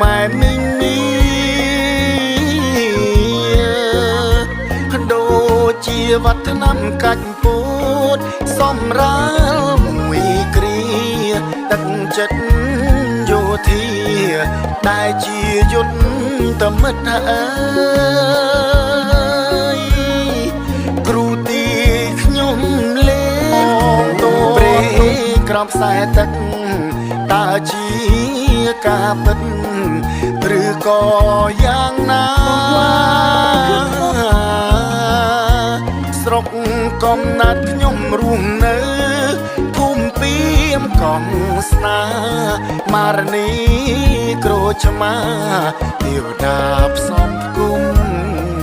ម៉ែមីងមីដូចជាវត្តឆ្នាំកាច់ពូតសំរាលមួយគ្រាទឹកចិត្តយោធាដែលជាយុទ្ធមិត្តអើយគ្រូទីខ្ញុំលេងតព្រេក្រំខ្សែទឹកតើជាការពិតឬក៏យ៉ាងណា ស្រុកកំណើតខ្ញុំរួមនៅភូមិពីមកងស្នាមារនីក្រូចឆ្មាទេវតាផ្សំផ្គុំ។